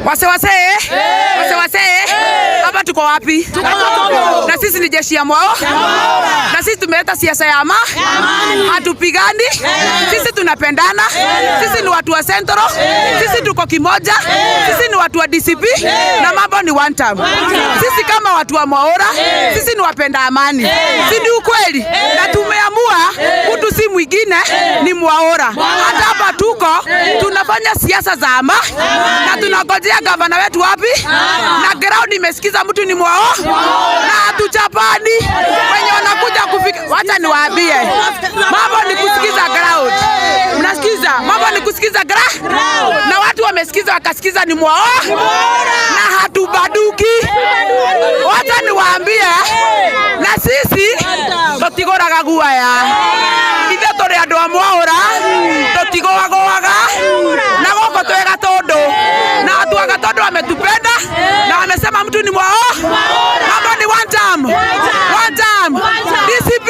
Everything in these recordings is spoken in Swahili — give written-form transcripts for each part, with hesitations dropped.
Wase wase, wase wase, hapa tuko wapi? Na sisi ni jeshi ya mwao, na sisi tumeleta siasa ya hatupigani, sisi tunapendana, sisi ni watu wa Central, sisi tuko kimoja, sisi ni watu wa DCP na mambo ni one time. Sisi kama watu wa Mwaura, sisi ni wapenda amani, si ni ukweli? Na tumeamua mtu si mwingine ni Mwaura. Hata hapa tuko tunafanya siasa za ama na tunangojea gavana wetu wapi, na ground imesikiza mtu ni mwao na hatuchapani wenye wanakuja kufika. Wacha niwaambie, mambo ni kusikiza ground. Mnasikiza? Mambo ni kusikiza ground, na watu wamesikiza wakasikiza ni mwao na hatubaduki. Wacha niwaambie, na sisi tutigoraga guaya, ithe tũrĩ andũ a Mwaũra, tũtigũagũaga na gũkũ twĩ Gatũndũ, na watu wa Gatũndũ wametupenda na wamesema mtu ni mwao. Mambo ni one time, one time. DCP,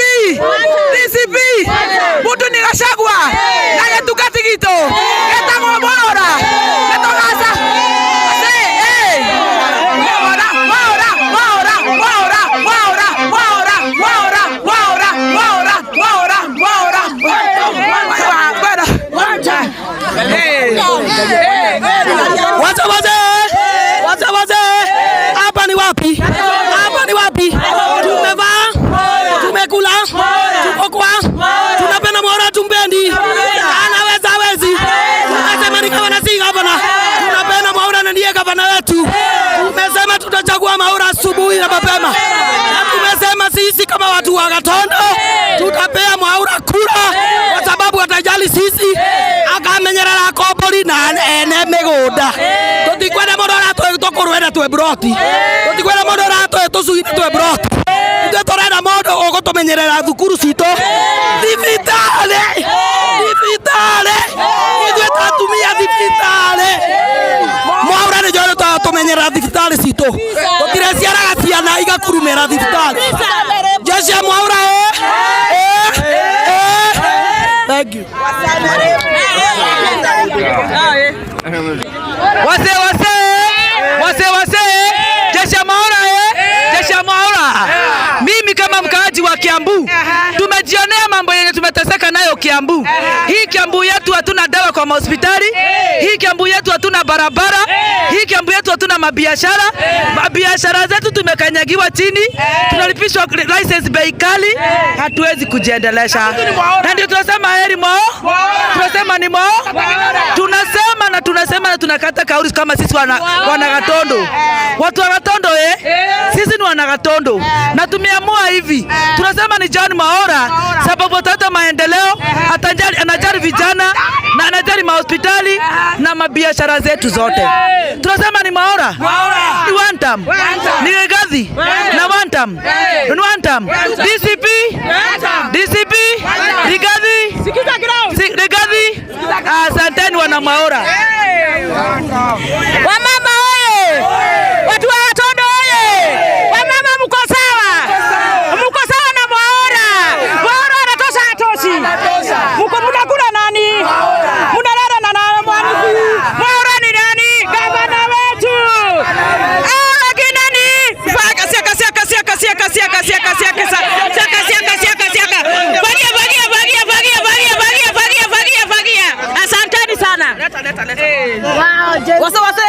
DCP, mtu ni Gachagua na gĩtungati gitũ gĩtagwo Mwaũra nĩtũgaca. Mwaũra, Mwaũra, Mwaũra, Mwaũra, Mwaũra, Mwaũra, Mwaũra, Mwaũra, Mwaũra, Mwaũra, Mwaũra, Mwaũra. Wacha wazee, wacha wazee, hapa ni wapi? Hapa ni wapi? Tumevaa, tumekula, tuko kwa, tunapenda Mwaura, tumpendi, anaweza hawezi. Tumesema ni gavana si gavana, tunapenda Mwaura na ndiye gavana wetu. Tumesema tutachagua Mwaura asubuhi na mapema, na tumesema sisi kama watu wa Gatondo tutapea Mwaura kura kwa sababu atajali sisi, akamenyerera akombori na ene migunda. Tutikwenda mundu aratwe tukurwenda twe broti, tutikwenda mundu aratwe tucui twe broti. Ithuĩ tũrenda mũndũ ũgũtũmenyerera thukuru citũ, thibitarĩ, thibitarĩ, ithuĩ ta atumia thibitarĩ. Mwaura nĩ njũĩ tũmenyerera thibitarĩ citũ, tũtireciaraga ciana igakurumĩra thibitarĩ. Jeshi ya Mwaura, eh, eh, eh. Thank you. Wase wase, wase wase, jeshi ya Mwaura, eh, jeshi ya Mwaura. Mimi kama mkaaji wa Kiambu tumejionea mambo yenye tumeteseka nayo Kiambu. Hii Kiambu yetu hatuna dawa kwa mahospitali, hii Kiambu yetu hatuna barabara, hii Kiambu yetu hatuna mabiashara. Mabiashara zetu tumekanyagiwa chini, tunalipishwa license bei kali, hatuwezi kujiendelesha. Na ndio tunasema heri mwao, tunasema ni mwao, tunasema na tunasema na tunakata kauli kama sisi wana Gatondo, watu wa Gatondo, eh, sisi ni wana Gatondo na tumeamua hivi, tunasema ni John Mwaura sababu ataleta maendeleo, atajali, anajali vijana na anajali mahospitali na mabiashara zetu zote. Tunasema ni Mwaura, ni one term, ni Rigathi na one term, ni one term. DCP, DCP, Rigathi, Rigathi. Asanteni wana Mwaura. Wamama oye! Watu wa Gatondo oye! Wamama mko sawa? Mko sawa na Mwaura? Mwaura anatosha hatoshi? Mko mnakula nani? Mnalala na nani? Mwaura ni nani? Gavana wetu. Ah, kina ni? Faka siaka siaka siaka siaka siaka siaka siaka siaka siaka siaka siaka. Fagia fagia fagia fagia fagia fagia fagia fagia fagia. Asanteni sana. Wase wase,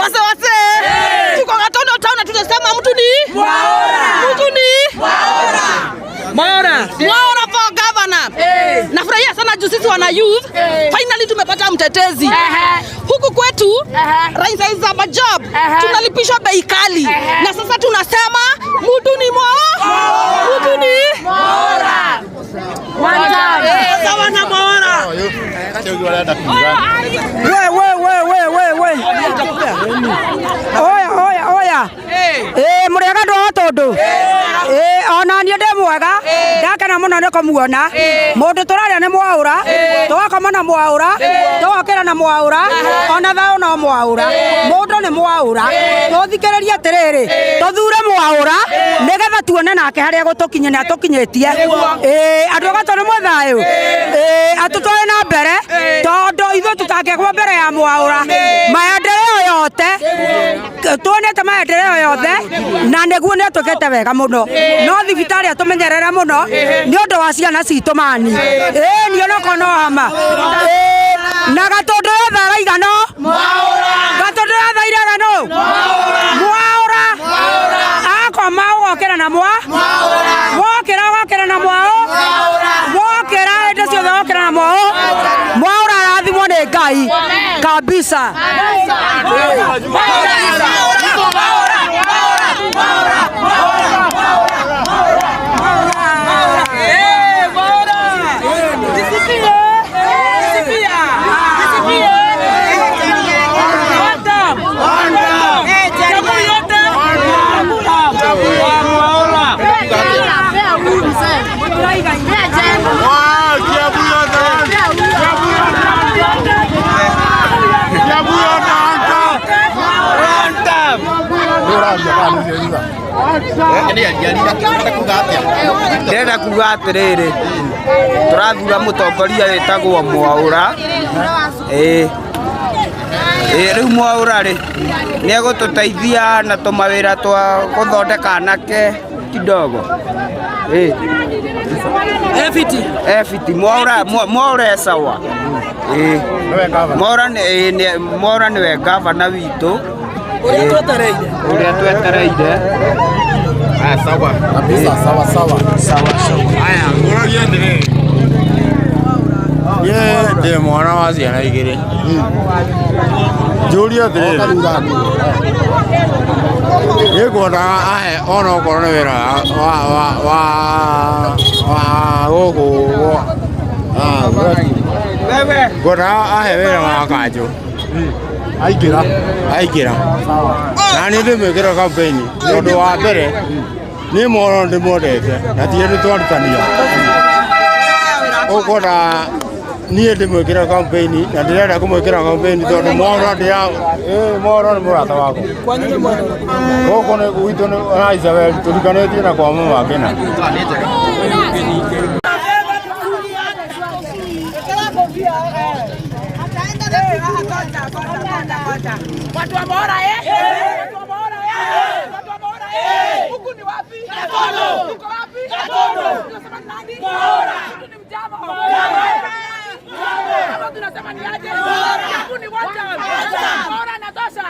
wase wase, tuko Gatondo town na tunasema mtu ni mtu ni Mwaura. Mwaura for governor. Nafurahia sana juu sisi wana youth finally tumepata mtetezi huku kwetu. Rais za majob tunalipishwa bei kali, na sasa tunasema mtu ni mwao, mtu ni Sawa na Mwaura. We, we, we, we, we, we. Oya, oya, oya. Eh, mũrĩega andũ a Gatũndũ. Eh, ona niĩ ndĩ mwega. Ndakena mũno nĩ kũmuona. Mũndũ tũraria nĩ Mwaũra. Tũgakoma na Mwaũra. Tũgokĩra na Mwaũra. Ona thayũ no Mwaũra. Mũndũ nĩ Mwaũra. Tũthikĩrĩrie atĩrĩrĩ. Tũthure Mwaũra nĩgetha tuone nake harĩa egũtũkinyia na atũkinyĩtie. Ĩĩ, andũ a Gatũndũ mwĩ thayũ. Ĩĩ, atũtware na mbere tondũ ithuĩ tũtangĩgwa mbere ya Mwaũra. Maendeleo yote. Tuonete maendeleo yothe na nĩguo nĩ atwĩkĩte wega mũno no thibitarĩ atũmenyerere mũno nĩ ũndũ wa ciana citũ mani ĩĩ niĩ onokorwo no hama ĩĩ na Gatũndũ yothe araiga no Gatũndũ yothe irega no Mwaũra akoma ũgokĩra na mwa wokĩra ũgokĩra na mwao wokĩra hĩndĩ ciothe ũgokĩra na mwao Mwaũra arathimwo nĩ Ngai kabisa. Ndĩrenda kuga atĩrĩrĩ, tũrathura mũtongoria wĩtagwo Mwaũra. Ĩĩ rĩu Mwaũra rĩ nĩ egũtũteithia na tũmawĩra twa gũthondeka anake kidogo. Ĩĩ Efiti. Efiti Mwaũra Mwaũra e sawa. Ĩĩ Mwaũra nĩ Mwaũra nĩwe gavana witũ Ũrĩa twetereire. Ũrĩa twetereire. Sawa kabisa, sawa sawa sawa sawa. Haya, ngũragia atĩrĩrĩ, niĩ ndĩ mwana wa ciana igĩrĩ, njũrie atĩrĩrĩ, niĩ ngwendaga ahe ona okorwo nĩ wĩra wa gũkũ, ngwendaga ahe wĩra wa kanjũ aingĩra aingĩra, na niĩ ndĩmwĩkĩra campaign tondũ wa mbere niĩ Mwaũra ndĩmwendete na ti hĩndĩ twarutania ũkwenda niĩ ndĩmwĩkĩra campaign na ndĩrenda kũmwĩkĩra campaign tondũ Mwaũra Mwaũra nĩ mũrata wakwa gũkũ nĩ gwitũ na Isabel tũrikanĩtie na kwa mama Kena. Watu wa Mwaũra Watu wa Mwaũra Watu wa Mwaũra Huku ni wapi? Tuko wapi? Tunasema ni nani? Mwaũra. Ni mjamo. Kama tunasema ni aje? Huku ni wapi? Mwaũra anatosha.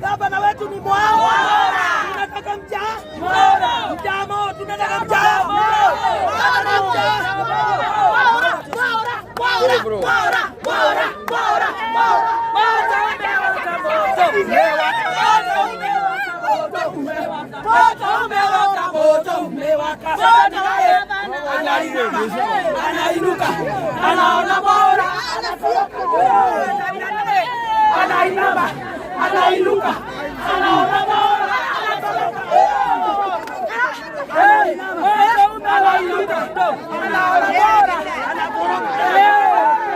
Gavana wetu ni Mwaũra. Tunataka mjamo, tunataka mjamo. Anainuka, anaona Mwaũra, anainama, anainuka, anaona Mwaũra, anainuka, anaona Mwaũra, anatoroka.